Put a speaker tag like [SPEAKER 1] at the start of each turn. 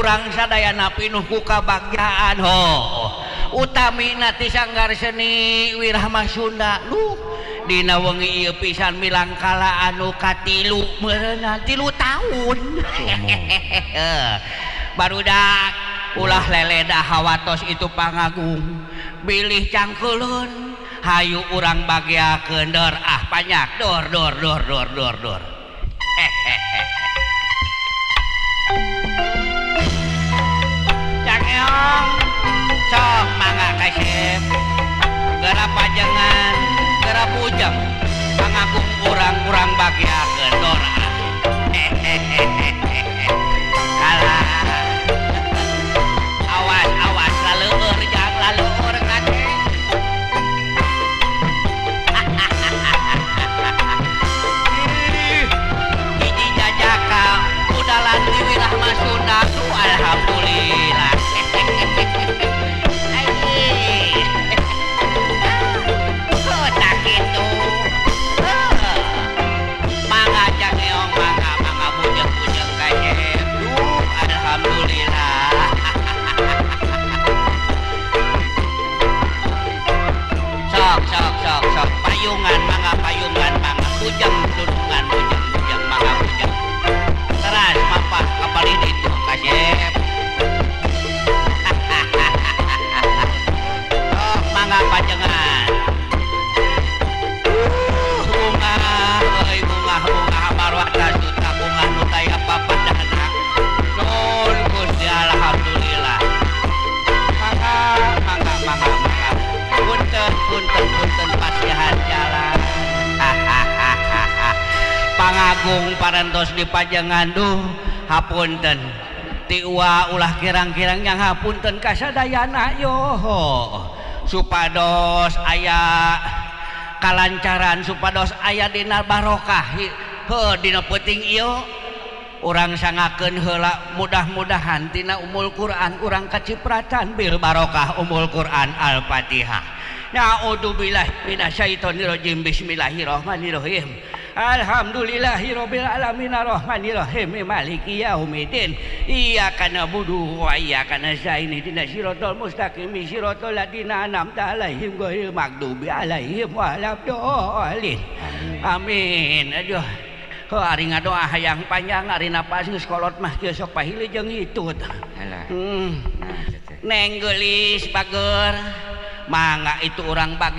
[SPEAKER 1] urang sadayana pinuh ku kabagjaan ho utamina ti Sanggar Seni Wirahma Sunda duh dina wengi ieu pisan milangkala anu katilu meureunna 3 tahun barudak ulah leleda hawatos itu pangagung bilih cangkeuleun hayu urang bagiakeun dor ah panyak dor dor dor dor dor dor Cangeong sok mangga kasep geura pajengan geura bujeng pangagung urang-urang bagiakeun dor ah kalah awas awas laleueur jang laleueur kate hiji jajaka udalan di Wirahma Sunda tuh alhamdulillah. Oh tak kitu. Mangga Cangeong mangga mangga bujeng-bujeng kasep. Duh alhamdulillah. Sok sok sok sok payungan mangga payungan mangga bujeng dudungan bujeng bujeng mangga bujeng. Teras mapah kapalih ditu kasep. Sok mangga pajengan. Bungah euy bungah bungah marwata suta bungah nu taya papadana. Nuhun Gusti alhamdulillah. Mangga mangga mangga mangga. Punten punten punten pasihan jalan. Pangagung parantos dipajengan duh hapunten. Ti ua ulah kirang-kirang yang hapunten kasadayana yo supados aya kalancaran supados aya dina barokah heuh dina peuting ieu urang sangakeun heula mudah-mudahan tina Ummul Quran urang kacipratan bil barokah Ummul Quran Al-Fatihah. Na'udzubillahi minasyaitonirrajim bismillahirrahmanirrahim. Alhamdulillahirabbil alamin arrahmanirrahim maliki yaumiddin iyyaka na'budu wa iyyaka nasta'in ihdinas siratal mustaqim siratal ladzina an'amta alaihim ghairil maghdubi alaihim waladdallin. Amin. Aduh heuh ari ngadoa hayang panjang ari napas geus kolot mah kieu sok pahili jeung hitut. Neng geulis bager mangga itu urang bagi